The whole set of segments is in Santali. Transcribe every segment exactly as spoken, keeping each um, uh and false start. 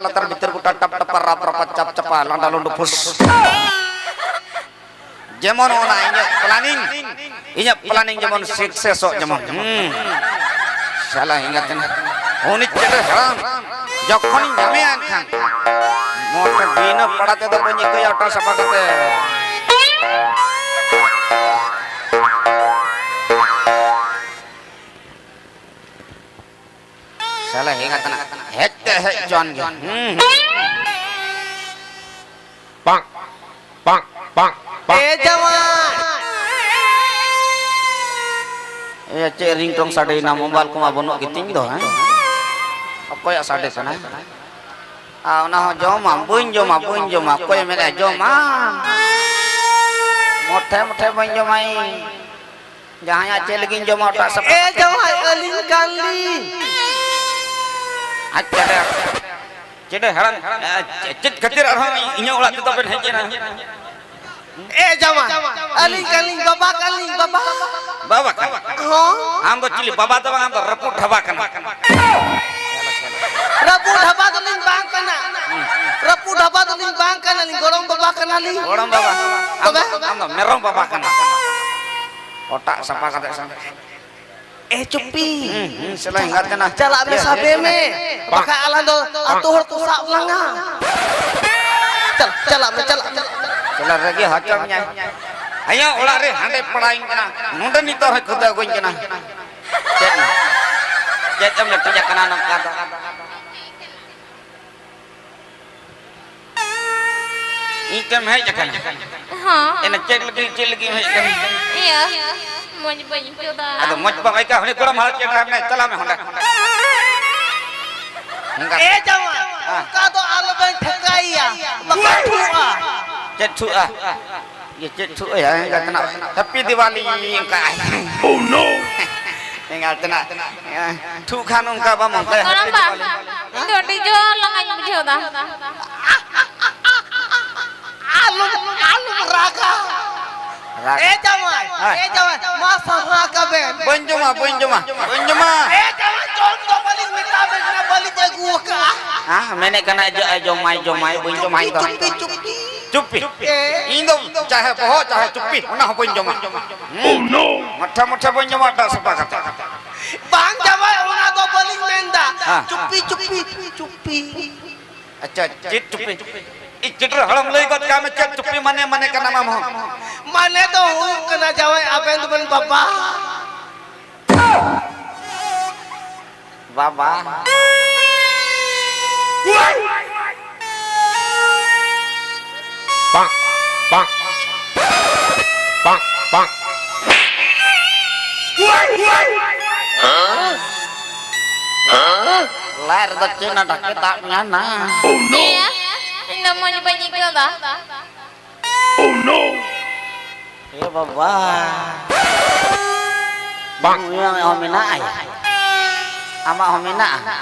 ᱞᱟᱛᱟᱨ ᱵᱷᱤᱛᱟᱹᱨ ᱜᱚᱴᱟ ᱴᱟᱯ ᱴᱟᱯᱟ ᱨᱟᱯ ᱨᱟᱯᱟ ᱪᱟᱯ ᱪᱟᱯᱟ ᱞᱟᱸᱰᱟ ᱞᱩᱸᱰᱩ ᱯᱷᱩᱥ᱾ ᱡᱮᱢᱚᱱ ᱚᱱᱟ ᱤᱧᱟᱹᱜ planning, ᱤᱧᱟᱹᱜ planning ᱡᱮᱢᱚᱱ success ᱚᱜ ᱡᱮᱢᱚᱱ᱾ ᱦᱩᱸ᱾ ᱥᱟᱞᱟ ᱮᱸᱜᱟᱛ ᱮᱱᱟ᱾ ᱩᱱᱤ ᱪᱮᱰᱮ ᱦᱟᱲᱟᱢ ᱡᱚᱠᱷᱚᱱᱤᱧ ᱧᱟᱢᱮᱭᱟ ᱮᱱᱠᱷᱟᱱ ᱢᱚᱴᱟ ᱵᱤᱱᱟᱹ ᱯᱟᱲᱟ ᱛᱮᱫᱚ ᱵᱟᱹᱧ ᱤᱠᱟᱹᱭᱟ ᱚᱴᱟ ᱥᱟᱯᱷᱟ ᱠᱟᱛᱮ᱾ ᱥᱟᱞᱟ ᱦᱮᱡ ᱠᱟᱛᱮ ᱱᱟᱜ ᱦᱮᱡ ᱛᱮ ᱦᱮᱡ ᱦᱚᱪᱚᱣᱟᱱ ᱜᱮ᱾ ᱦᱩᱸ, ᱦᱩᱸ᱾ ᱯᱟᱸᱠ, ᱯᱟᱸᱠ, ᱯᱟᱸᱠ, ᱯᱟᱸᱠ᱾ ᱮ ᱡᱟᱶᱟᱭ! ᱮ, ᱪᱮᱫ ringtone ᱥᱟᱰᱮᱭᱮᱱᱟ? ᱢᱳᱵᱟᱭᱤᱞ ᱠᱚᱢᱟ ᱵᱟᱹᱱᱩᱜ ᱜᱮᱛᱤᱧ ᱫᱚ, ᱦᱮᱸ? ᱚᱠᱚᱭᱟᱜ ᱥᱟᱰᱮ ᱠᱟᱱᱟ? ᱟᱨ ᱚᱱᱟ ᱦᱚᱸ ᱡᱚᱢᱟᱢ, ᱵᱟᱹᱧ ᱡᱚᱢᱟ, ᱵᱟᱹᱧ ᱡᱚᱢᱟ᱾ ᱚᱠᱚᱭᱮ ᱢᱮᱱᱮᱫᱼᱟ ᱡᱚᱢᱟᱢ? ᱢᱚᱴᱷᱮ ᱢᱚᱴᱷᱮ ᱵᱟᱹᱧ ᱡᱚᱢᱟ ᱤᱧ᱾ ᱡᱟᱦᱟᱸᱭᱟᱜ ᱪᱮᱫ ᱞᱟᱹᱜᱤᱫ ᱤᱧ ᱡᱚᱢᱟ, ᱚᱴᱟᱜ ᱥᱟᱯᱷᱟ ᱮ ᱠᱟᱛᱮ᱾ ᱡᱟᱶᱟᱭ, ᱟᱹᱞᱤᱧ ᱠᱟᱱ ᱞᱤᱧ᱾ ᱟᱪᱪᱷᱟ, ᱨᱮ᱾ ᱪᱮᱰᱮ ᱦᱟᱲᱟᱢ, ᱪᱮᱫ ᱠᱷᱟᱹᱛᱤᱨ ᱟᱨᱦᱚᱸ ᱤᱧᱟᱹᱜ ᱚᱲᱟᱜ ᱛᱮᱫᱚ ᱵᱮᱱ ᱦᱮᱡ ᱮᱱᱟ? ᱮ ᱡᱟᱶᱟᱭ, ᱟᱹᱞᱤᱧ ᱠᱟᱱ ᱞᱤᱧ, ᱵᱟᱵᱟ ᱠᱟᱱ ᱞᱤᱧ, ᱵᱟᱵᱟ᱾ ᱵᱟᱵᱟ ᱠᱟᱱᱟ? ᱦᱚᱸ᱾ ᱟᱢ ᱫᱚ ᱪᱤᱞᱤ ᱵᱟᱵᱟ ᱫᱚ ᱵᱟᱝ, ᱟᱢ ᱫᱚ ᱨᱟᱹᱯᱩᱫ ᱰᱷᱟᱵᱟ ᱠᱟᱱᱟ᱾ ᱨᱟᱹᱯᱩᱫ ᱰᱷᱟᱵᱟ ᱫᱚᱞᱤᱧ ᱵᱟᱝ ᱠᱟᱱᱟ᱾ ᱨᱟᱹᱯᱩᱫ ᱰᱷᱟᱵᱟ ᱫᱚᱞᱤᱧ ᱵᱟᱝ ᱠᱟᱱᱟ, ᱞᱤᱧ ᱜᱚᱲᱚᱢ ᱵᱟᱵᱟ ᱠᱟᱱᱟᱞᱤᱧ᱾ ᱜᱚᱲᱚᱢ ᱵᱟᱵᱟ᱾ ᱟᱢ ᱫᱚ, ᱛᱚᱵᱮ? ᱟᱢ ᱫᱚ ᱢᱮᱨᱚᱢ ᱵᱟᱵᱟ ᱠᱟᱱᱟ᱾ ᱚᱴᱟᱜ ᱥᱟᱯᱷᱟ ᱠᱟᱛᱮ ᱥᱮᱱ᱾ ᱮ ᱪᱩᱯᱤ᱾ ᱦᱩᱸ, ᱦᱩᱸ, ᱥᱮᱞᱟ ᱮᱸᱜᱟᱛ ᱠᱟᱱᱟ᱾ ᱪᱟᱞᱟᱜ ᱢᱮ, ᱮ, ᱥᱟᱵᱮ ᱮ, ᱢᱮ᱾ ᱮ᱾ ᱵᱟᱠᱷᱟᱡ ᱟᱞᱟᱝ ᱫᱚ ᱟᱛᱳ ᱦᱚᱲ ᱠᱚ ᱥᱟᱵ ᱞᱟᱝᱟ᱾ ᱪᱟᱞ-, ᱪᱟᱞᱟᱜ ᱢᱮ, ᱪᱟᱞᱟᱜ ᱢᱮ᱾ ᱥᱮᱞᱟ ᱨᱟᱹᱜᱤ ᱦᱚᱪᱚ ᱢᱮᱭᱟᱭ᱾ ᱟᱭᱟᱜ ᱚᱲᱟᱜ ᱨᱮ ᱦᱟᱸᱰᱮ ᱯᱟᱲᱟᱣᱤᱧ ᱠᱟᱱᱟ᱾ ᱱᱚᱸᱰᱮ ᱱᱤᱛᱚᱜ ᱦᱚᱸᱭ ᱠᱷᱩᱫᱟᱹᱣ ᱟᱹᱜᱩᱧ ᱠᱟᱱᱟ᱾ ᱪᱮᱫ ᱮᱢ, ᱪᱮᱫ ᱮᱢ ᱞᱟᱹᱴᱩᱡ ᱟᱠᱟᱱᱟ ᱱᱚᱝᱠᱟ ᱫᱚ? ᱤᱧ ᱴᱷᱮᱱ ᱦᱮᱡ ᱟᱠᱟᱱᱟ᱾ ᱦᱚᱸ᱾ ᱮᱱᱟ ᱪᱮᱫ ᱞᱟᱹᱜᱤᱫ, ᱪᱮᱫ ᱞᱟᱹᱜᱤᱫ ᱮᱢ ᱦᱮᱡ ᱟᱠᱟᱱᱟ? ᱤᱭᱟᱹ, ᱢᱚᱡᱽ ᱵᱟᱹᱧ ᱟᱹᱭᱠᱟᱹᱣ ᱫᱟ᱾ ᱟᱫᱚ ᱢᱚᱡᱽ ᱵᱟᱢ ᱟᱹᱭᱠᱟᱹᱣᱟ, ᱦᱟᱹᱱᱤ ᱜᱚᱲᱚᱢ ᱦᱟᱲᱟᱢ ᱪᱮᱫ ᱞᱮᱠᱟ ᱢᱮᱱᱟᱭ? ᱪᱟᱞᱟᱣ ᱢᱮ ᱦᱚᱸᱰᱮ᱾ ᱱᱚᱝᱠᱟ᱾ ᱮ ᱡᱟᱶᱟᱭ, ᱦᱮᱸ᱾ ᱚᱱᱠᱟ ᱫᱚ ᱟᱞᱚᱵᱮᱱ ᱴᱷᱮᱠᱟᱭᱮᱭᱟ, ᱵᱟᱠᱷᱟᱱ ᱴᱷᱩᱜᱼᱟ᱾ ᱪᱮᱫ ᱴᱷᱩᱜᱼᱟ? ᱤᱭᱟᱹ, ᱪᱮᱫ ᱴᱷᱩᱜ ᱟᱭᱟ? ᱮᱸᱜᱟᱛ ᱛᱟᱱᱟᱜ, Happy Diwali ᱚᱱᱠᱟ᱾ Oh no! ᱮᱸᱜᱟᱛ ᱛᱟᱱᱟᱜ, ᱴᱷᱩᱜ ᱠᱷᱟᱱ ᱚᱱᱠᱟ ᱵᱟᱢ ᱚᱱᱠᱟᱭᱟ, ᱜᱚᱲᱚᱢ Happy ᱵᱟ, Diwali᱾ ᱤᱧ ᱫᱚ ᱟᱹᱰᱤ ᱡᱳᱨ ᱞᱟᱸᱜᱟᱧ ᱵᱩᱡᱷᱟᱹᱣ ᱫᱟ᱾ ᱟᱞᱚᱢ, ᱟᱞᱚᱢ ᱨᱟᱜᱟ᱾ ᱨᱟᱜ᱾ ᱮ ᱡᱟᱶᱟᱭ, ᱦᱮᱸ᱾ ᱮ ᱡᱟᱶᱟᱭ, ᱢᱟ ᱥᱟᱦᱟ ᱠᱟᱵᱮᱱ᱾ ᱵᱟᱹᱧ ᱡᱚᱢᱟ, ᱵᱟᱹᱧ ᱡᱚᱢᱟ, ᱵᱟᱹᱧ ᱡᱚᱢᱟ᱾ ᱮ ᱡᱟᱶᱟᱭ, ᱡᱚᱢ ᱫᱚ ᱵᱟᱹᱞᱤᱧ ᱢᱮᱛᱟ ᱟᱵᱮᱱ ᱠᱟᱱᱟ, ᱵᱟᱹᱞᱤᱧ ᱟᱹᱜᱩ ᱟᱠᱟᱫᱼᱟ᱾ ᱦᱮᱸ, ᱢᱮᱱᱮᱫ ᱠᱟᱱᱟ, ᱡᱚ-, ᱡᱚᱢᱟᱭ, ᱡᱚᱢᱟᱭ, ᱵᱟᱹᱧ ᱡᱚᱢᱟᱭ ᱫᱚ᱾ ᱪᱩᱯᱤ, ᱪᱩᱯᱤ, ᱪᱩᱯᱤ᱾ ᱪᱩᱯᱤ᱾ ᱦᱮᱸ᱾ ᱤᱧ ᱫᱚ ᱪᱟᱦᱮ ᱵᱚᱦᱚᱜ, ᱪᱟᱦᱮ ᱪᱩᱯᱤ, ᱚᱱᱟ ᱦᱚᱸ ᱵᱟᱹᱧ ᱡᱚᱢᱟ᱾ ᱦᱩᱸ? ᱢᱚᱴᱷᱮ ᱢᱚᱴᱷᱮ ᱵᱟᱹᱧ ᱡᱚᱢᱟ, ᱮᱴᱟᱜ ᱥᱟᱯᱷᱟ ᱠᱟᱛᱮ᱾ ᱵᱟᱝ ᱡᱟᱶᱟᱭ, ᱚᱱᱟ ᱫᱚ ᱵᱟᱹᱞᱤᱧ ᱢᱮᱱᱫᱟ᱾ ᱦᱮᱸ᱾ ᱪᱩᱯᱤ, ᱪᱩᱯᱤ, ᱪᱩᱯᱤ᱾ ᱟᱪᱪᱷᱟ, ᱪᱮᱫ ᱪᱩᱯᱤ? ᱤᱧ ᱪᱤᱰᱨᱟᱹ ᱦᱟᱲᱟᱢ ᱞᱟᱹᱭ ᱜᱚᱫ ᱠᱟᱜ ᱢᱮ, ᱪᱮᱫ ᱪᱩᱯᱤ ᱢᱟᱱᱮ, ᱢᱟᱱᱮ ᱠᱟᱱᱟᱢ ᱟᱢ ᱦᱚᱸ? ᱢᱟᱱᱮ ᱫᱚ ᱦᱩᱭᱩᱜ ᱠᱟᱱᱟ, ᱡᱟᱶᱟᱭ, ᱟᱵᱮᱱ ᱫᱚᱵᱮᱱ ᱵᱟᱵᱟ᱾ ᱵᱟᱵᱟ᱾ ᱵᱟᱝ, ᱵᱟᱝ, ᱵᱟᱝ, ᱵᱟᱝ᱾ ᱞᱟᱡ ᱨᱮᱫᱚ ᱪᱮᱫ ᱨᱮᱱᱟᱜ ᱰᱟᱠᱮ ᱫᱟᱜ ᱢᱮᱱᱟᱜᱼᱟ? ᱦᱮᱸᱭᱟ, ᱤᱧ ᱫᱚ ᱢᱚᱡᱽ ᱵᱟᱹᱧ ᱟᱹᱭᱠᱟᱹᱣ ᱮᱫᱟ᱾ ᱮ ᱵᱟᱵᱟ᱾ ᱵᱟᱝ᱾ ᱩᱱᱤᱭᱟᱜ ᱦᱚᱸ ᱢᱮᱱᱟᱜᱼᱟ᱾ ᱟᱢᱟᱜ ᱦᱚᱸ ᱢᱮᱱᱟᱜᱼᱟ᱾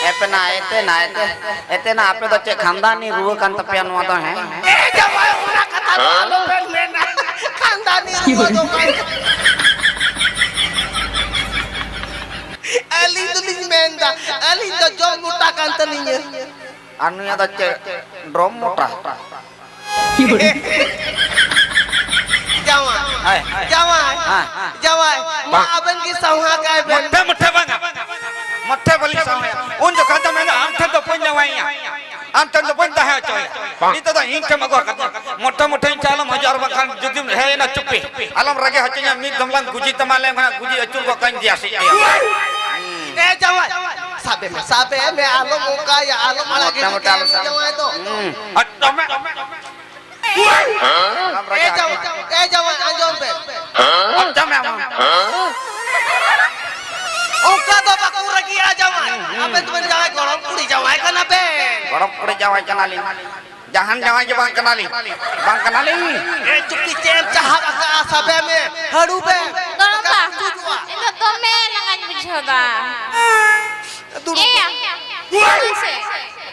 ᱮᱯᱮᱱᱟ, ᱮᱛᱮᱱᱟ, ᱮᱛᱮ-, ᱮᱛᱮᱱᱟ, ᱟᱯᱮ ᱫᱚ ᱪᱮᱫ ᱠᱷᱟᱱᱫᱟᱱᱤ ᱨᱩᱣᱟᱹ ᱠᱟᱱ ᱛᱟᱯᱮᱭᱟ ᱱᱚᱣᱟ ᱫᱚ, ᱦᱮᱸ? ᱮ ᱡᱟᱶᱟᱭ, ᱚᱱᱟ ᱠᱟᱛᱷᱟ ᱫᱚ ᱟᱞᱚ ᱵᱮᱱ ᱢᱮᱱᱟ᱾ ᱠᱷᱟᱱᱫᱟᱱᱤ ᱨᱩᱣᱟᱹ ᱫᱚ ᱵᱟᱝ᱾ ᱟᱹᱞᱤᱧ ᱫᱚᱞᱤᱧ ᱢᱮᱱᱫᱟ, ᱟᱹᱞᱤᱧ ᱫᱚ ᱡᱚᱢ ᱢᱚᱴᱟ ᱠᱟᱱ ᱛᱟᱹᱞᱤᱧᱟ᱾ ᱟᱨ ᱱᱩᱭᱟᱜ ᱫᱚ ᱪᱮᱫ? ᱰᱨᱚᱢ ᱢᱚᱴᱟ᱾ ᱡᱟᱶᱟᱭ, ᱦᱮᱸ᱾ ᱡᱟᱶᱟᱭ, ᱦᱮᱸ᱾ ᱡᱟᱶᱟᱭ, ᱢᱟ ᱵᱟᱝ᱾ ᱟᱵᱮᱱ ᱜᱮ ᱥᱟᱶᱦᱟ ᱠᱟᱭ ᱵᱮᱱ᱾ ᱢᱚᱴᱷᱮ ᱢᱚᱴᱷᱮ ᱵᱟᱝᱟ᱾ ᱢᱚᱴᱷᱮ ᱵᱟᱹᱞᱤᱧ ᱥᱟᱶᱦᱟᱭᱟ᱾ ᱩᱱ ᱡᱚᱠᱷᱟᱡ ᱫᱚ ᱢᱮᱱᱟ, "ᱟᱢ ᱴᱷᱮᱱ ᱫᱚ ᱵᱟᱹᱧ ᱡᱟᱶᱟᱭᱟ᱾ ᱟᱢ ᱴᱷᱮᱱ ᱫᱚ ᱵᱟᱹᱧ ᱛᱟᱦᱮᱸ ᱦᱚᱪᱚᱭᱟ᱾ ᱱᱤᱛᱚᱜ ᱫᱚ ᱤᱧ ᱴᱷᱮᱱ ᱟᱹᱜᱩ ᱟᱠᱟᱫᱤᱧᱟ᱾ ᱢᱚᱴᱷᱮ ᱢᱚᱴᱷᱮ ᱤᱧ ᱴᱷᱮᱱ ᱟᱞᱚᱢ ᱦᱤᱡᱩᱜᱼᱟ, ᱟᱨ ᱵᱟᱝᱠᱷᱟᱱ ᱡᱩᱫᱤᱢ ᱦᱮᱡ ᱮᱱᱟ ᱪᱩᱯᱤ, ᱟᱞᱚᱢ ᱨᱟᱜᱮ ᱦᱚᱪᱚᱧᱟ, ᱢᱤᱫ ᱫᱚᱢ ᱞᱟᱝ ᱜᱩᱡᱤ ᱛᱟᱢᱟ ᱞᱮ ᱠᱷᱟᱱ ᱜᱩᱡᱤ ᱟᱹᱪᱩᱨ ᱜᱚᱫ ᱠᱟᱧ ᱫᱮᱭᱟ ᱥᱮᱫ ᱜᱮᱭᱟ᱾" ᱮ ᱡᱟᱶᱟᱭ, ᱥᱟᱵᱮ ᱢᱮ, ᱥᱟᱵᱮ ᱢᱮ, ᱟᱞᱚᱢ ᱚᱱᱠᱟᱭᱟ, ᱟᱞᱚᱢ ᱟᱲᱟᱜᱮ ᱢᱚᱴᱷᱮ ᱢᱚᱴᱷᱮ ᱟᱞᱚᱢ ᱥᱟᱵ᱾ ᱡᱟᱶᱟᱭ ᱫᱚ᱾ ᱦᱩᱸ᱾ ᱟᱨ ᱫᱚᱢᱮ ᱮ ᱡᱟᱶᱟᱭ, ᱮ ᱡᱟᱶᱟᱭ, ᱟᱸᱡᱚᱢ ᱵᱮᱱ᱾ ᱚᱱᱠᱟ ᱫᱚ ᱵᱟᱠᱚ ᱨᱟᱹᱜᱤᱜᱼᱟ ᱡᱟᱶᱟᱭ᱾ ᱟᱵᱮᱱ ᱫᱚᱵᱮᱱ ᱡᱟᱶᱟᱭ, ᱜᱚᱲᱚᱢ ᱠᱩᱲᱤ ᱡᱟᱶᱟᱭ ᱠᱟᱱᱟ ᱵᱮᱱ᱾ ᱜᱚᱲᱚᱢ ᱠᱩᱲᱤ ᱡᱟᱶᱟᱭ ᱠᱟᱱᱟᱞᱤᱧ᱾ ᱡᱟᱦᱟᱱ ᱡᱟᱶᱟᱭ ᱜᱮ ᱵᱟᱝ ᱠᱟᱱᱟᱞᱤᱧ᱾ ᱵᱟᱝ ᱠᱟᱱᱟᱞᱤᱧ᱾ ᱮ ᱪᱩᱯᱤ, ᱪᱮᱫ ᱮᱢ ᱪᱟᱦᱟᱵ ᱟᱠᱟᱜᱼᱟ? ᱥᱟᱵᱮ ᱢᱮ, ᱦᱟᱹᱲᱩᱵᱮ᱾ ᱜᱚᱲᱚᱢ ᱵᱟ, ᱵᱟᱠᱷᱟᱡ ᱪᱩᱡᱩᱜᱼᱟ᱾ ᱤᱧ ᱫᱚ ᱫᱚᱢᱮ ᱞᱟᱸᱜᱟᱧ ᱵᱩᱡᱷᱟᱹᱣ ᱫᱟ᱾ ᱫᱩᱲᱩᱵ ᱮᱭᱟ, ᱢᱮ᱾ ᱨᱚᱲ ᱢᱮᱥᱮ,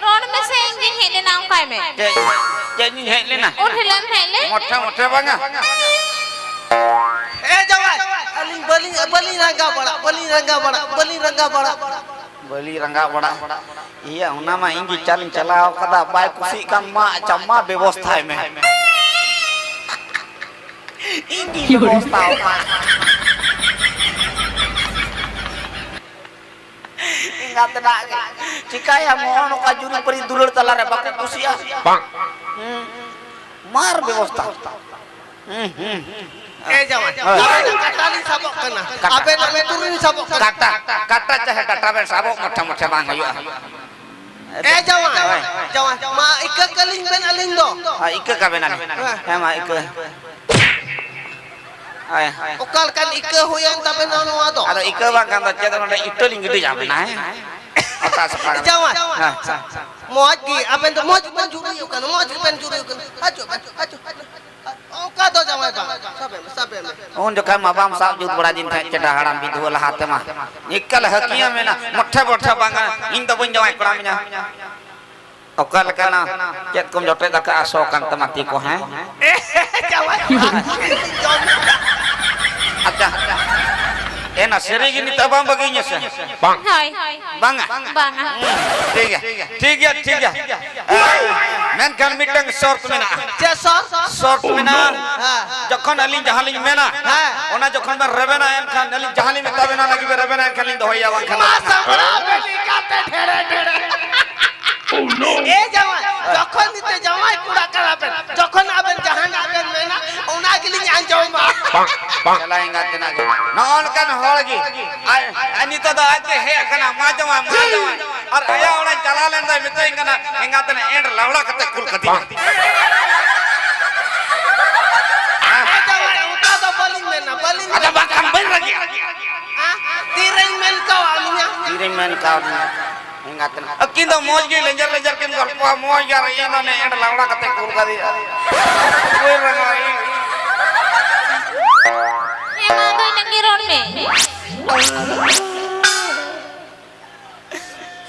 ᱨᱚᱲ ᱢᱮᱥᱮ, ᱤᱧ ᱜᱤᱧ ᱦᱮᱡ ᱞᱮᱱᱟ, ᱚᱱᱠᱟᱭ ᱢᱮ᱾ ᱪᱮᱫ, ᱪᱮᱫ ᱤᱧ ᱦᱮᱡ ᱞᱮᱱᱟ? ᱩᱱ ᱦᱤᱞᱳᱜ ᱮᱢ ᱦᱮᱡ ᱞᱮᱱ? ᱢᱚᱴᱷᱮ, ᱢᱚᱴᱷᱮ ᱵᱟᱝᱟ᱾ ᱮ ᱡᱟᱶᱟᱭ, ᱟᱹᱞᱤᱧ ᱵᱟᱹᱞᱤᱧ, ᱵᱟᱹᱞᱤᱧ ᱨᱟᱸᱜᱟᱣ ᱵᱟᱲᱟᱜ, ᱵᱟᱹᱞᱤᱧ ᱨᱟᱸᱜᱟᱣ ᱵᱟᱲᱟᱜ, ᱵᱟᱹᱞᱤᱧ ᱨᱟᱸᱜᱟᱣ ᱵᱟᱲᱟᱜ᱾ ᱵᱟᱹᱞᱤ ᱨᱟᱸᱜᱟᱣ ᱵᱟᱲᱟ᱾ ᱤᱭᱟᱹ, ᱚᱱᱟ ᱢᱟ ᱤᱧ ᱜᱮ ᱪᱟᱞᱤᱧ ᱪᱟᱞᱟᱣ ᱠᱟᱫᱟ, ᱵᱟᱭ ᱠᱩᱥᱤᱜ ᱠᱟᱱ ᱢᱟ, ᱟᱪᱪᱷᱟ, ᱢᱟ ᱵᱮᱵᱚᱥᱛᱷᱟᱭ ᱢᱮ᱾ ᱤᱧ ᱜᱮ ᱵᱮᱵᱚᱥᱛᱷᱟ ᱟᱠᱟᱫ᱾ ᱮᱸᱜᱟᱛ ᱛᱮᱱᱟᱜ ᱜᱮ᱾ ᱪᱤᱠᱟᱹᱭᱟᱢ, ᱱᱚᱜᱼᱚ ᱱᱚᱝᱠᱟ ᱡᱩᱨᱤ ᱯᱟᱹᱨᱤ ᱫᱩᱞᱟᱹᱲ ᱛᱟᱞᱟᱨᱮ ᱵᱟᱠᱚ ᱠᱩᱥᱤᱜᱼᱟ᱾ ᱵᱟᱝ᱾ ᱦᱩᱸ᱾ ᱢᱟᱨ ᱵᱮᱵᱚᱥᱛᱷᱟ᱾ ᱦᱩᱸ, ᱦᱩᱸ᱾ ᱮ ᱡᱟᱶᱟᱭ, ᱦᱳᱭ᱾ ᱟᱵᱮᱱᱟᱜ ᱠᱟᱴᱟ ᱞᱤᱧ ᱥᱟᱵᱚᱜ ᱠᱟᱱᱟ᱾ ᱠᱟᱴᱟ᱾ ᱟᱵᱮᱱᱟᱜ ᱞᱩᱛᱩᱨ ᱞᱤᱧ ᱥᱟᱵᱚᱜ ᱠᱟᱱᱟ᱾ ᱠᱟᱴᱟ, ᱠᱟᱴᱟ ᱪᱟᱦᱮ ᱰᱟᱴᱟ ᱵᱮᱱ ᱥᱟᱵᱚᱜ, ᱢᱚᱴᱷᱮ ᱢᱚᱴᱷᱮ ᱵᱟᱝ ᱦᱩᱭᱩᱜᱼᱟ᱾ ᱮ ᱡᱟᱶᱟᱭ, ᱦᱳᱭ᱾ ᱡᱟᱶᱟᱭ, ᱢᱟ ᱤᱠᱟᱹ ᱠᱟᱹᱞᱤᱧ ᱵᱮᱱ ᱟᱹᱞᱤᱧ ᱫᱚ᱾ ᱦᱳᱭ, ᱤᱠᱟᱹ ᱠᱟᱵᱮᱱᱟᱞᱤᱧ᱾ ᱦᱮᱸ᱾ ᱦᱮᱸ, ᱢᱟ ᱤᱠᱟᱹ᱾ ᱦᱳᱭ᱾ ᱚᱠᱟ ᱞᱮᱠᱟᱱ ᱤᱠᱟᱹ ᱦᱩᱭᱮᱱ ᱛᱟᱵᱮᱱᱟ ᱱᱚᱣᱟ ᱫᱚ? ᱟᱫᱚ ᱤᱠᱟᱹ ᱵᱟᱝ ᱠᱷᱟᱱ ᱫᱚ ᱪᱮᱫ, ᱱᱚᱰᱮ ᱤᱴᱟᱹ ᱞᱤᱧ ᱜᱤᱰᱤ ᱧᱟᱢ ᱮᱱᱟ, ᱦᱮᱸ? ᱚᱛᱟ ᱥᱟᱯᱷᱟ ᱠᱟᱛᱮ᱾ ᱡᱟᱶᱟᱭ᱾ ᱦᱮᱸ᱾ ᱢᱚᱡᱽ ᱜᱮ, ᱟᱵᱮᱱ ᱫᱚ ᱢᱚᱡᱽ ᱜᱮᱵᱮᱱ ᱡᱩᱨᱤᱭᱚᱜ ᱠᱟᱱᱟ, ᱢᱚᱡᱽ ᱜᱮᱵᱮᱱ ᱡᱩᱨᱤᱭᱚᱜ ᱠᱟᱱᱟ᱾ ᱦᱤᱡᱩᱜ ᱵᱮᱱ, ᱦᱤᱡᱩᱜ, ᱦᱤᱡᱩᱜ᱾ ᱚᱱᱠᱟ ᱫᱚ ᱡᱟᱶᱟᱭ ᱵᱟᱝ᱾ ᱥᱟᱵᱮ ᱢᱮ, ᱥᱟᱵᱮ ᱢᱮ᱾ ᱩᱱ ᱡᱚᱠᱷᱟᱡ ᱢᱟ ᱵᱟᱢ ᱥᱟᱵ ᱡᱩᱛ ᱵᱟᱲᱟ ᱫᱤᱧ ᱛᱟᱦᱮᱸᱫ, ᱪᱮᱰᱟ ᱦᱟᱲᱟᱢ ᱵᱤᱫᱷᱩᱣᱟᱹ ᱞᱟᱦᱟ ᱛᱮᱢᱟ᱾ ᱱᱤᱠᱟᱹ ᱞᱮ ᱦᱟᱹᱠᱤᱭᱟᱹ ᱢᱮᱱᱟ, ᱢᱚᱴᱷᱮ ᱵᱚᱴᱷᱮ ᱵᱟᱝᱟ, ᱤᱧ ᱫᱚ ᱵᱟᱹᱧ ᱡᱟᱶᱟᱭ ᱠᱚᱲᱟ ᱢᱮᱭᱟ᱾ ᱚᱠᱟ ᱞᱮᱠᱟᱱᱟ? ᱪᱮᱫ ᱠᱚᱢ ᱡᱚᱴᱮᱫ ᱟᱠᱟᱫᱼᱟ, ᱥᱚ ᱠᱟᱱ ᱛᱟᱢᱟ ᱛᱤ ᱠᱚ, ᱦᱮᱸ? ᱮ, ᱡᱟᱶᱟᱭ ᱠᱚᱲᱟ, ᱤᱧ ᱡᱚᱢ ᱠᱮᱫᱟ᱾ ᱟᱪᱪᱷᱟ᱾ ᱮᱱᱟ ᱥᱟᱹᱨᱤ ᱜᱮ ᱱᱤᱛᱚᱜ ᱵᱟᱢ ᱵᱟᱹᱜᱤᱧᱟ ᱥᱮ? ᱦᱳᱭ᱾ ᱵᱟᱝᱟ? ᱵᱟᱝᱟ᱾ ᱴᱷᱤᱠ ᱜᱮᱭᱟ, ᱴᱷᱤᱠ ᱜᱮᱭᱟ, ᱴᱷᱤᱠ ᱜᱮᱭᱟ᱾ ᱮ, ᱢᱮᱱᱠᱷᱟᱱ ᱢᱤᱫᱴᱟᱝ ᱥᱚᱨᱛ ᱢᱮᱱᱟᱜᱼᱟ᱾ ᱪᱮᱫ ᱥᱚᱨᱛ? ᱥᱚᱨᱛ ᱢᱮᱱᱟᱜᱼᱟ᱾ ᱦᱮᱸ᱾ ᱡᱚᱠᱷᱚᱱ ᱟᱹᱞᱤᱧ ᱡᱟᱦᱟᱸ ᱞᱤᱧ ᱢᱮᱱᱟ, ᱦᱮᱸ᱾ ᱚᱱᱟ ᱡᱚᱠᱷᱚᱱ ᱵᱮᱱ ᱨᱮᱵᱮᱱᱟ, ᱮᱱᱠᱷᱟᱱ ᱟᱹᱞᱤᱧ ᱡᱟᱦᱟᱸ ᱞᱤᱧ ᱢᱮᱛᱟ ᱵᱮᱱᱟ, ᱚᱱᱟ ᱜᱮᱵᱮᱱ ᱨᱮᱵᱮᱱᱟ, ᱮᱱᱠᱷᱟᱱ ᱞᱤᱧ ᱫᱚᱦᱚᱭᱮᱭᱟ, ᱵᱟᱝᱠᱷᱟᱱ ᱢᱟ ᱥᱟᱢᱵᱲᱟᱣ ᱵᱮᱱ ᱞᱮᱠᱟᱛᱮ ᱰᱷᱮᱲᱮ ᱰᱷᱮᱲᱮ᱾ ᱮ ᱡᱟᱶᱟᱭ, ᱡᱚᱠᱷᱚᱱ ᱱᱤᱛᱚᱜ ᱡᱟᱶᱟᱭ ᱠᱚᱲᱟ ᱠᱟᱱᱟ ᱵᱮᱱ, ᱡᱚᱠᱷᱚᱱ ᱟᱵᱮᱱ ᱡᱟᱦᱟᱱᱟᱜ ᱵᱮᱱ ᱢᱮᱱᱟ, ᱚᱱᱟ ᱜᱮᱞᱤᱧ ᱟᱸᱡᱚᱢᱟ᱾ ᱵᱟᱝ, ᱵᱟᱝ᱾ ᱪᱟᱞᱟᱣ ᱮᱸᱜᱟᱛ ᱛᱮᱱᱟᱜ ᱜᱮ᱾ ᱱᱚᱜᱼᱚ ᱱᱚᱝᱠᱟᱱ ᱦᱚᱲ ᱜᱮ᱾ ᱟᱨ, ᱟᱨ ᱱᱤᱛᱚᱜ ᱫᱚ ᱟᱡ ᱜᱮ ᱦᱮᱡ ᱟᱠᱟᱱᱟ, ᱢᱟ ᱡᱟᱶᱟᱭ, ᱢᱟ ᱡᱟᱶᱟᱭ᱾ ᱟᱨ ᱟᱭᱟᱜ ᱚᱲᱟᱜ ᱪᱟᱞᱟᱣ ᱞᱮᱱ ᱫᱚᱭ ᱢᱮᱛᱟᱹᱧ ᱠᱟᱱᱟ, ᱮᱸᱜᱟᱛ ᱛᱮᱱᱟᱜ ᱮᱸᱰ ᱞᱟᱣᱲᱟ ᱠᱟᱛᱮ ᱠᱩᱞ ᱠᱟᱫᱤᱧᱟ᱾ ᱟᱫᱚ ᱵᱟᱝᱠᱷᱟᱱ ᱵᱟᱹᱧ ᱨᱟᱹᱜᱤᱜᱼᱟ᱾ ᱦᱮᱸ? ᱛᱤᱨᱮᱧ ᱢᱮᱱ ᱠᱟᱣᱟ ᱢᱮᱭᱟ? ᱛᱤᱨᱮᱧ ᱢᱮᱱ ᱠᱟᱣᱟ ᱢᱮᱭᱟ? ᱮᱸᱜᱟᱛ ᱛᱮᱱᱟᱜ᱾ ᱟᱹᱠᱤᱱ ᱫᱚ ᱢᱚᱡᱽ ᱜᱮ ᱞᱮᱸᱡᱮᱨ ᱞᱮᱸᱡᱮᱨ ᱠᱤᱱ ᱜᱚᱞᱯᱚᱜᱼᱟ, ᱢᱚᱡᱽ ᱜᱮ, ᱟᱨ ᱤᱧ ᱫᱚ ᱚᱱᱮ ᱮᱸᱰ ᱞᱟᱣᱲᱟ ᱠᱟᱛᱮ ᱠᱩᱞ ᱠᱟᱫᱮᱭᱟ᱾ ᱵᱟᱹᱧ ᱨᱟᱸᱜᱟᱣᱟ ᱤᱧ᱾ ᱦᱮᱸ, ᱢᱟ ᱟᱫᱚ ᱤᱱᱟᱹᱜ ᱜᱮ ᱨᱚᱲ ᱢᱮ᱾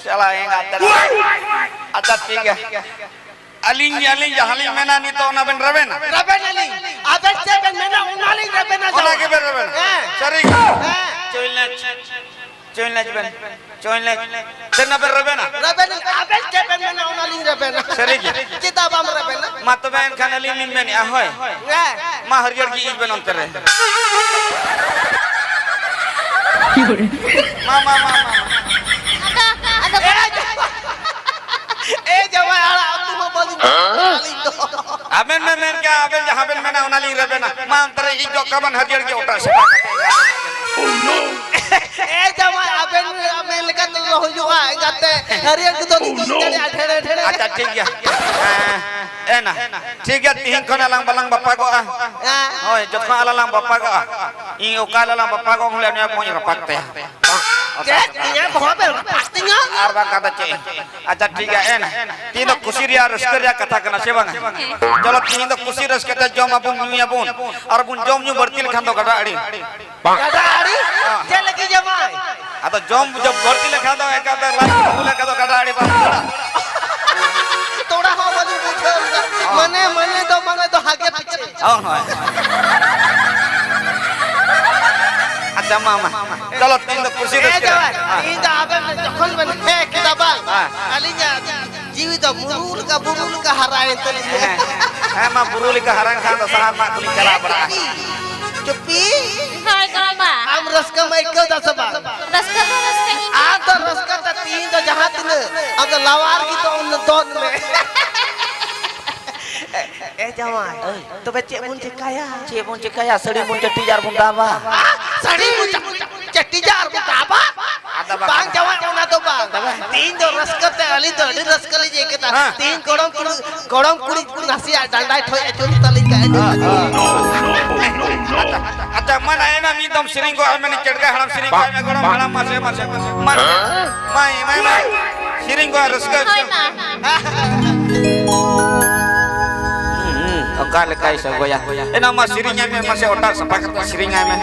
ᱪᱟᱞᱟᱣ ᱮᱸᱜᱟᱛ ᱛᱮᱱᱟᱜ᱾ ᱟᱪᱪᱷᱟ, ᱴᱷᱤᱠ ᱜᱮᱭᱟ᱾ ᱟᱹᱞᱤᱧ, ᱟᱹᱞᱤᱧ ᱡᱟᱦᱟᱸ ᱞᱤᱧ ᱢᱮᱱᱟ ᱱᱤᱛᱚᱜ ᱚᱱᱟ ᱵᱮᱱ ᱨᱮᱵᱮᱱᱟ? ᱨᱮᱵᱮᱱ ᱟᱹᱞᱤᱧ᱾ ᱟᱵᱮᱱ ᱪᱮᱫ ᱵᱮᱱ ᱢᱮᱱᱟ ᱚᱱᱟ ᱞᱤᱧ ᱨᱮᱵᱮᱱᱟ᱾ ᱚᱱᱟ ᱜᱮᱵᱮᱱ ᱨᱮᱵᱮᱱᱟ? ᱦᱮᱸ᱾ ᱥᱟᱹᱨᱤ ᱜᱮ? ᱦᱮᱸ᱾ ᱪᱩᱭᱞᱮᱸᱪ᱾ ᱪᱚᱧ ᱞᱮᱡ ᱵᱮᱱ, ᱪᱚᱧ ᱞᱮᱡ᱾ ᱛᱤᱱᱟᱹᱜ ᱵᱮᱱ ᱨᱮᱵᱮᱱᱟ? ᱨᱮᱵᱮᱱ, ᱟᱵᱮᱱ ᱪᱮᱫ ᱵᱮᱱ ᱢᱮᱱᱟ, ᱚᱱᱟ ᱞᱤᱧ ᱨᱮᱵᱮᱱᱟ᱾ ᱥᱟᱹᱨᱤ ᱜᱮ? ᱪᱮᱫᱟᱜ ᱵᱟᱢ ᱨᱮᱵᱮᱱᱟ? ᱢᱟ ᱛᱚᱵᱮ ᱮᱱᱠᱷᱟᱱ ᱟᱹᱞᱤᱧ ᱞᱤᱧ ᱢᱮᱱᱮᱜᱼᱟ, ᱦᱳᱭ᱾ ᱦᱮᱸ᱾ ᱢᱟ ᱦᱟᱹᱨᱭᱟᱹᱲ ᱜᱮ ᱤᱡ ᱵᱮᱱ ᱚᱱᱛᱮ ᱨᱮ᱾ ᱢᱟ, ᱢᱟ, ᱢᱟ, ᱢᱟ᱾ ᱟᱫᱚ, ᱟᱫᱚ ᱮ ᱡᱟᱶᱟᱭ, ᱮ ᱡᱟᱶᱟᱭ, ᱟᱲᱟᱜ ᱩᱛᱩ ᱦᱚᱸ ᱵᱟᱹᱞᱤᱧ ᱡᱚᱢ ᱠᱟᱜᱼᱟ ᱟᱹᱞᱤᱧ ᱫᱚ᱾ ᱟᱵᱮᱱ ᱵᱮᱱ ᱢᱮᱱ ᱠᱮᱜᱼᱟ, ᱟᱵᱮᱱ ᱡᱟᱦᱟᱸ ᱵᱮᱱ ᱢᱮᱱᱟ, ᱚᱱᱟ ᱞᱤᱧ ᱨᱮᱵᱮᱱᱟ᱾ ᱢᱟ ᱚᱱᱛᱮ ᱨᱮ ᱤᱡ ᱜᱚᱜ ᱠᱟᱜ ᱵᱮᱱ ᱦᱟᱹᱨᱭᱟᱹᱲ ᱜᱮ ᱚᱴᱟᱜ ᱥᱮᱫ᱾ ᱮ ᱡᱟᱶᱟᱭ, ᱟᱵᱮᱱ ᱢᱮᱱ ᱞᱮᱠᱟ ᱛᱮᱫᱚ ᱦᱩᱭᱩᱜᱼᱟ, ᱮᱸᱜᱟᱛᱮ᱾ ᱦᱟᱹᱨᱭᱟᱹᱲ ᱠᱚᱫᱚ ᱞᱤᱧ ᱤᱫᱤ ᱫᱟᱲᱮᱭᱟᱜᱼᱟ, ᱰᱷᱮᱲᱮ, ᱰᱷᱮᱲᱮ᱾ ᱟᱪᱪᱷᱟ, ᱴᱷᱤᱠ ᱜᱮᱭᱟ᱾ ᱦᱮᱸ, ᱮᱱᱟ᱾ ᱴᱷᱤᱠ ᱜᱮᱭᱟ, ᱛᱤᱦᱤᱧ ᱠᱷᱚᱱ ᱟᱞᱟᱝ ᱵᱟᱞᱟᱝ ᱵᱟᱯᱟᱜᱚᱜᱼᱟ᱾ ᱦᱮᱸ᱾ ᱦᱳᱭ, ᱡᱚᱠᱷᱚᱱ ᱟᱞᱟᱝ ᱵᱟᱯᱟᱜᱚᱜᱼᱟ, ᱤᱧ ᱚᱠᱟ ᱦᱤᱞᱳᱜ ᱞᱟᱝ ᱵᱟᱯᱟᱜᱚᱜ, ᱩᱱ ᱦᱤᱞᱳᱜ ᱱᱩᱭᱟᱜ ᱵᱚᱦᱚᱜ ᱤᱧ ᱨᱟᱯᱟᱜ ᱛᱟᱭᱟ᱾ ᱪᱮᱫ? ᱤᱧᱟᱹᱜ ᱵᱚᱦᱚᱜ ᱵᱮᱱ ᱨᱟᱯᱟᱜ ᱛᱤᱧᱟ? ᱟᱨ ᱵᱟᱝᱠᱷᱟᱱ ᱫᱚ ᱪᱮᱫ? ᱟᱪᱪᱷᱟ, ᱴᱷᱤᱠ ᱜᱮᱭᱟ, ᱮᱱ᱾ ᱛᱤᱦᱤᱧ ᱫᱚ ᱠᱩᱥᱤ ᱨᱮᱭᱟᱜ, ᱨᱟᱹᱥᱠᱟᱹ ᱨᱮᱭᱟᱜ ᱠᱟᱛᱷᱟ ᱠᱟᱱᱟ, ᱥᱮ ᱵᱟᱝᱟ? ᱪᱚᱞᱚ, ᱛᱤᱦᱤᱧ ᱫᱚ ᱠᱩᱥᱤ ᱨᱟᱹᱥᱠᱟᱹ ᱛᱮ ᱡᱚᱢ ᱟᱵᱚᱱ, ᱧᱩᱭᱟᱵᱚᱱ, ᱟᱨ ᱵᱚᱱ ᱡᱚᱢ ᱧᱩ ᱵᱟᱹᱲᱛᱤ ᱞᱮᱠᱷᱟᱱ ᱫᱚ ᱜᱟᱰᱟ ᱟᱲᱮ᱾ ᱜᱟᱰᱟ ᱟᱲᱮ? ᱦᱮᱸ᱾ ᱪᱮᱫ ᱞᱟᱹᱜᱤᱫ ᱡᱟᱢᱟᱭ? ᱟᱫᱚ ᱡᱚᱢ, ᱡᱚᱢ ᱵᱟᱹᱲᱛᱤ ᱞᱮᱠᱷᱟᱱ ᱫᱚ ᱮᱠᱟᱞ ᱛᱮ ᱞᱟᱡ ᱠᱚ ᱞᱮᱠᱷᱟᱱ ᱫᱚ ᱜᱟᱰᱟ ᱟᱲᱮ ᱵᱟᱝ ᱜᱟᱰᱟ᱾ ᱛᱚᱲᱟ ᱦᱚᱸ ᱵᱟᱹᱞᱤᱧ ᱵᱩᱡᱷᱟᱹᱣ ᱞᱮᱫᱟ᱾ ᱦᱚᱸ᱾ ᱢᱟᱱᱮ, ᱢᱟᱱᱮ ᱫᱚ, ᱢᱟᱱᱮ ᱫᱚ ᱦᱟᱜᱮ ᱯᱤᱪᱷᱟᱹ᱾ ᱦᱳᱭ, ᱦᱳᱭ᱾ ᱟᱪᱪᱷᱟ, ᱢᱟ, ᱢᱟ, ᱢᱟ᱾ ᱪᱚᱞᱚ, ᱛᱤᱦᱤᱧ ᱫᱚ ᱠᱩᱥᱤ ᱦᱮᱸ, ᱨᱟᱹᱥᱠᱟᱹ᱾ ᱡᱟᱶᱟᱭ, ᱦᱮᱸ᱾ ᱤᱧ ᱫᱚ ᱟᱵᱮᱱ ᱡᱚᱠᱷᱚᱱ ᱵᱮᱱ ᱦᱮᱸ ᱠᱮᱫᱟ ᱵᱟᱝ, ᱦᱮᱸ᱾ ᱟᱹᱞᱤᱧᱟᱜ ᱡᱤᱣᱤ ᱫᱚ ᱵᱩᱨᱩ ᱞᱮᱠᱟ, ᱵᱩᱨᱩ ᱞᱮᱠᱟ ᱦᱟᱨᱟᱭᱮᱱ ᱛᱟᱹᱞᱤᱧᱟ᱾ ᱦᱮᱸ, ᱦᱮᱸ, ᱢᱟ, ᱵᱩᱨᱩ ᱞᱮᱠᱟ ᱦᱟᱨᱟᱭᱮᱱ ᱠᱷᱟᱱ ᱫᱚ ᱥᱟᱦᱟᱱ ᱢᱟᱜ ᱠᱚᱞᱤᱧ ᱪᱟᱞᱟᱣ ᱵᱟᱲᱟᱜᱼᱟ᱾ ᱪᱩᱯᱤ᱾ ᱦᱳᱭ, ᱜᱚᱲᱚᱢᱵᱟ᱾ ᱟᱢ ᱨᱟᱹᱥᱠᱟᱹᱢ ᱟᱹᱭᱠᱟᱹᱣ ᱫᱟ ᱥᱮ ᱵᱟᱝ? ᱨᱟᱹᱥᱠᱟᱹ ᱫᱚ ᱨᱟᱹᱥᱠᱟᱹ ᱜᱮ᱾ ᱟᱢ ᱫᱚ ᱨᱟᱹᱥᱠᱟᱹ ᱛᱮ ᱛᱤᱦᱤᱧ ᱫᱚ ᱡᱟᱦᱟᱸ ᱛᱤᱱᱟᱹᱜ, ᱟᱢ ᱫᱚ ᱞᱟᱣᱟᱨ ᱜᱮ ᱫᱚᱱ, ᱫᱚᱱ ᱢᱮ᱾ ᱮ ᱡᱟᱶᱟᱭ, ᱳᱭ᱾ ᱛᱚᱵᱮ ᱪᱮᱫ ᱵᱚᱱ ᱪᱮᱠᱟᱭᱟ? ᱪᱮᱫ ᱵᱚᱱ ᱪᱮᱠᱟᱭᱟ? ᱥᱟᱹᱲᱤ ᱵᱚᱱ ᱪᱟᱹᱴᱤᱡᱟ ᱟᱨ ᱵᱚᱱ ᱫᱟᱵᱟ᱾ ᱥᱟᱹᱲᱤ ᱵᱚᱱ ᱪᱟ-, ᱪᱟᱹᱴᱤᱡᱟ ᱟᱨ ᱵᱚᱱ ᱫᱟᱵᱟ? ᱟᱫᱚ ᱵᱟᱝ᱾ ᱵᱟᱝ ᱡᱟᱶᱟᱭ, ᱚᱱᱟ ᱫᱚ ᱵᱟᱝ᱾ ᱛᱚᱵᱮ? ᱛᱤᱦᱤᱧ ᱫᱚ ᱨᱟᱹᱥᱠᱟᱹ ᱛᱮ ᱟᱹᱞᱤᱧ ᱫᱚ ᱟᱹᱰᱤ ᱨᱟᱹᱥᱠᱟᱹ ᱞᱤᱧ ᱟᱹᱭᱠᱟᱹᱣ ᱫᱟ᱾ ᱦᱮᱸ᱾ ᱛᱤᱦᱤᱧ ᱜᱚᱲᱚᱢ ᱠᱩᱲᱤ, ᱜᱚᱲᱚᱢ ᱠᱩᱲᱤ ᱱᱟᱥᱮᱭᱟᱜ ᱰᱟᱸᱰᱟᱭ ᱴᱷᱚᱡ ᱟᱹᱪᱩᱨ ᱛᱟᱞᱤᱧ ᱠᱷᱟᱡ᱾ ᱦᱮᱸ, ᱦᱮᱸ᱾ ᱟᱪᱪᱷᱟ, ᱟᱪᱪᱷᱟ, ᱢᱟ ᱱᱟᱭ ᱢᱟ ᱢᱤᱫ ᱫᱚᱢ ᱥᱮᱨᱮᱧ ᱜᱚᱜ ᱟᱭ ᱢᱮ, ᱪᱮᱫ ᱞᱮᱠᱟ ᱦᱟᱲᱟᱢ ᱥᱮᱨᱮᱧ ᱜᱚᱜ ᱟᱭ ᱢᱮ, ᱜᱚᱲᱚᱢ ᱦᱟᱲᱟᱢ, ᱢᱟᱥᱮ, ᱢᱟᱥᱮ, ᱢᱟᱭ, ᱢᱟᱭ, ᱢᱟᱭ᱾ ᱥᱮᱨᱮᱧ ᱠᱚ ᱨᱟᱹᱥᱠᱟᱹ ᱦᱚᱪᱚ᱾ ᱦᱳᱭ, ᱢᱟ᱾ ᱦᱩᱸ, ᱦᱩᱸ, ᱚᱠᱟ ᱞᱮᱠᱟᱭ ᱥᱚᱜᱚᱭᱟ᱾ ᱮᱱᱟ ᱢᱟ ᱥᱮᱨᱮᱧ ᱟᱭ ᱢᱮ, ᱢᱟᱥᱮ ᱚᱴᱟᱜ ᱥᱟᱯᱷᱟ ᱠᱟᱛᱮ ᱥᱮᱨᱮᱧ ᱟᱭ ᱢᱮ᱾